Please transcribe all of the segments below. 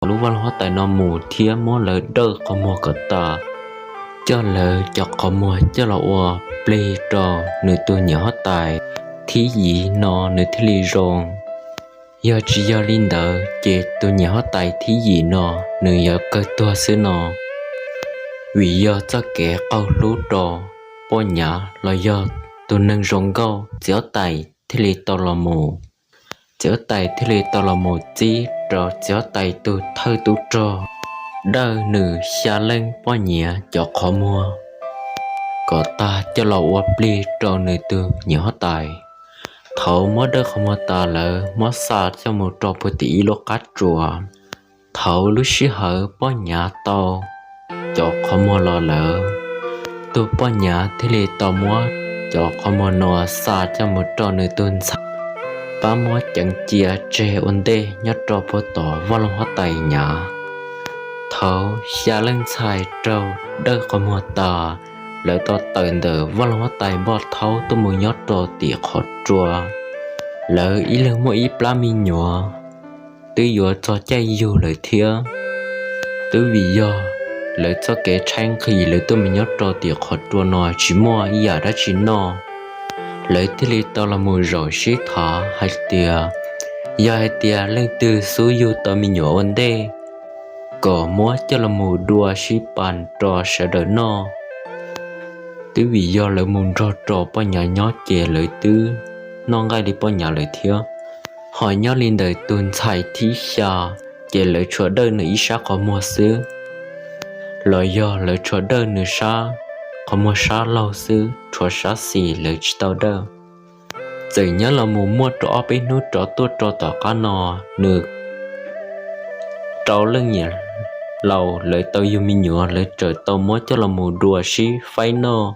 lub vaj loog huab tais no mus thiab muab lawv dawj qhov muag kom tas, coj lawv cov qhov muag coj los ua plig rau nws tus niam huab tais thib yim no nws thiaj li zoo. Yog tsis yog li ntawd ces tus niam huab tais thib yim no nws yuav kawg tuag xwb no, vim yog txoj kev qaug hlub rau poj nyav los yog tus neeg zoo nkauj txiv huab tais thiaj li tau los mus. Txiv huab tais thiaj li tau los mus txib rau txiv huab tais tus thawj tub rog dawj nws xya leej poj niam cov qhov muag kom tag coj los ua plig rau nws tus niam huab tais. Thaum muab dawj qhov muag tas lawm muab xa coj mus rau puag tim ib lub qab tsuas. Thaum lub sij hawm poj nyav tau cov qhov muag los lawm, tus poj nyav thiaj li tau muab cov qhov muag no xa coj mus rau nws tus ntxhais pab muab ceev cia tseg ua ntej nyob rau puag tom vaj loog huab tais nyav. Thaum xya leej ntxhais raug dawj qhov muag tas, lawv tau tawm ntawm vaj loog huab tais npoj thaub tuaj mus nyob rau tim qhov rua. Lawv ib leeg muaj ib plab me nyuam, twb yuav txog caij yug lawm thiab. Twb vim yog lawv txoj kev tshaib nqhis lawv tuaj mus nyob rau tim qhov rua no tsis muaj ib yam dab tsi noj, lawv thiaj li tau los mus zaum sib tham hais tias yog hais tias leej twg xub yug tau me nyuam ua ntej kom muab coj los mus dua sib pas rau sawv daws noj. Twb vim yog lawv mus nrog rau poj nyav nyob ces lawv twb noj nqaij li poj nyav lawm thiab. Ho nyob li ntawm tus ntxhais thib xya, ces lawv tsuas dawj nws ib sab qhov muag xwb, los yog lawv tsuas dawj nws sab qhov muag sab laug xwb, tshuav sab xis lawv tsis tau dawj. Txawm nyob los mus muaj rau ob peb hnub rov tuaj rau tom qab no, nws rau leej niam laus lawv tau yug me nyuam, lawv txawm tau muab coj los mus dua sib faib noj.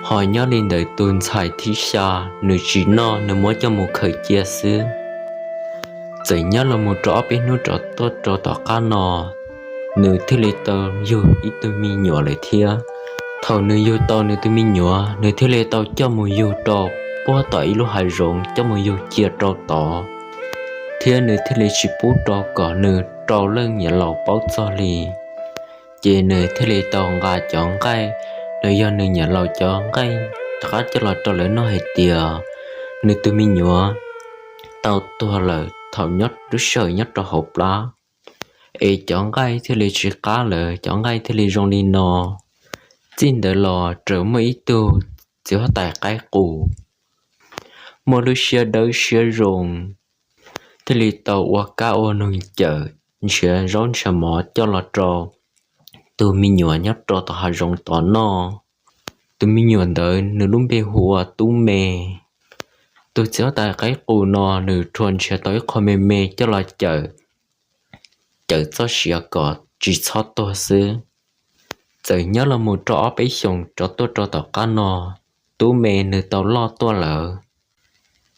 Ho nyob li ntawm tus ntxhais thib xya, nws tsis noj, nws muab coj mus khaws cia xwb. Txawm nyob los mus rau ob peb hnub rov tuaj rau tom qab no, nws thiaj li tau yug ib tug me nyuam lawm thiab. Thaum nws yug tau nws tus me nyuam, nws thiaj li tau coj mus yug rau puag tom ib lub hav zoov, coj mus yug cia rau tod, thiab nws thiaj li tsis pub rau kom nws rau leej niam laus paub txog li. Ces nws thiaj li tau nqa cov nqaij, los yog nws niam laus cov nqaij rov qab coj los rau lawv noj hais tias nws tus me nyuam tau tuag lawm thaum nyob lub sij hawm nyob rau hauv plab, es cov nqaij thiaj li tsis qab lawm, cov nqaij thiaj li zoo li no. Txij ntawd los txawm muaj ib tug txiv huab tais qaib qus muaj lub siab dawb siab zoo, thiaj li tau ua kab ua noog cawm nrhiav zaub nrhiav mov coj los rau tus me nyuam nyob rau tom hav zoov tod noj. Tus me nyuam ntawd nws lub npe hu ua Tub Me. Tus txiv huab tais qaib qus no nws rhuav nrhiav tau ib qho me me coj los cawm, cawm txoj sia kom tsis txhob tuag xwb. Txawm nyob los mus rau ob peb xyoos rov tuaj rau tom qab no, Tub Me nws tau loj tuaj lawm.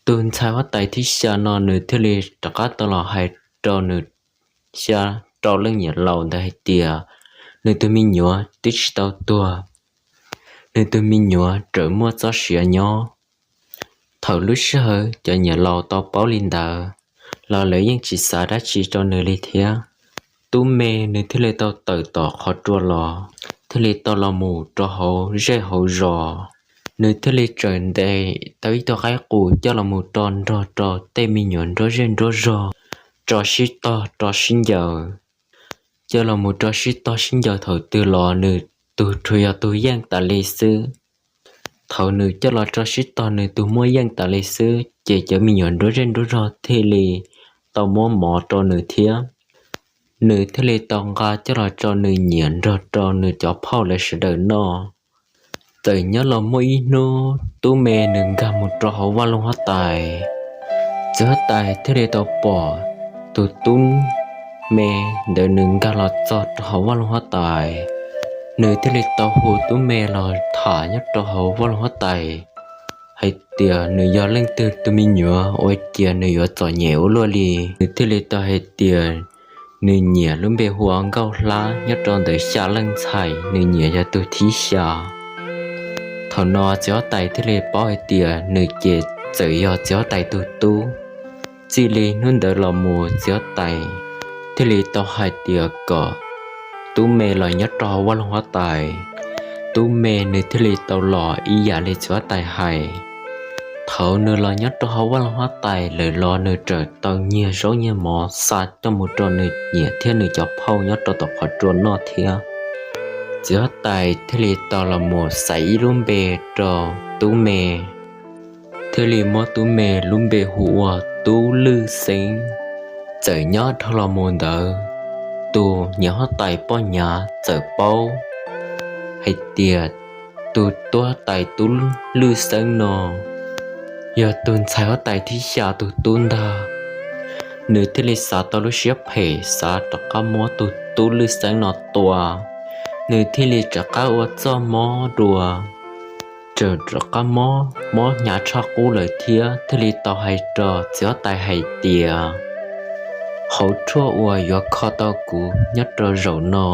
Tus ntxhais huab tais thib xya no nws thiaj li rov qab tau los hais rau nws xya, rau leej niam laus ntawd hais tias nws tus me nyuam twb tsis tau tuag, nws tus me nyuam tseem muaj txoj sia nyob. Thaum lub sij hawm cov niam laus tau paub li ntawd los lawv yeej tsis xav dab tsi rau nws li thiab. Tub Me nws thiaj li tau tawm tom qhov rua los, thiaj li tau los mus rau hauv zej hauv zos. Nws thiaj li txawm ntes tau ib tug qaib qus coj los mus rau nrog rau tej me nyuam nruab zej nruab zog tso sib tog rau sib ncaws. Coj los mus rau sib tog sib ncaws thaum twg los nws tus rhuav yog tus yeej tas li xwb. Thaum nws coj los rau sib tog nws tus muaj yeej tas li xwb ces cov me nyuam nruab zej nruab zog thiaj li tau muab mov rau nws thiab. Nws thiaj li tau nqa coj los rau nws niam nrog rau nws cov phauj lawv sawv daws noj. Txawm nyob los muaj ib hnub Tub Me nws nkag mus rau hauv vaj loog huab tais, txiv huab tais thiaj li tau pom tus Tub Me ntawd nws nkag los txog rau hauv vaj loog huab tais. Nws thiaj li tau hu Tub Me los tham nyob rau hauv vaj loog huab tais hais tias nws yog leej twg tus me nyuam ua cas nws yuav txom nyem ua luaj li. Nws thiaj li tau hais tias nws niam lub npe hu ua Nkauj Hlab, nyob rau ntawm xya leej ntxhais nws niam yog tus thib xya. Thaum no txiv huab tais thiaj li paub hais tias nws ces txawm yog txiv huab tais tus tub. Txij li hnub ntawd los mus txiv huab tais thiaj li tau hais tias kom tub me los nyob rau hauv vaj loog huab tais. Tub me nws thiaj li tau los ib yam li txiv huab tais hais. Thaum nws los nyob rau hauv vaj loog huab tais lawm los nws txawm tau nyiag zaub nyiag mov xa coj mus rau nws niam thiab nws cov phauj nyob rau tom qhov tsua noj thiab. Txiv huab tais thiaj li tau los mus xaiv ib lub npe rau tub me, thiaj li muab tub me lub npe hu ua Tub Lwj Xeeb. Txawm nyob dhau los mus ntawd, tus niam huab tais poj nyav txawm paub hais tias tus tub huab tais Tub Lwj Xeeb no yog tus ntxhais huab tais thib xya tus tub ntag. Nws thiaj li xav tau lub siab phem xav rov qab muab tus Tub Lwj Xeeb no tua. Nws thiaj li rov qab ua txoj mob dua, txawm rov qab mob, mob hnyav tshaj qub lawm thiab thiaj li tau hais rau txiv huab tais hais tias, hauv tshuaj uas yuav kho tau kuv nyob rau zaum no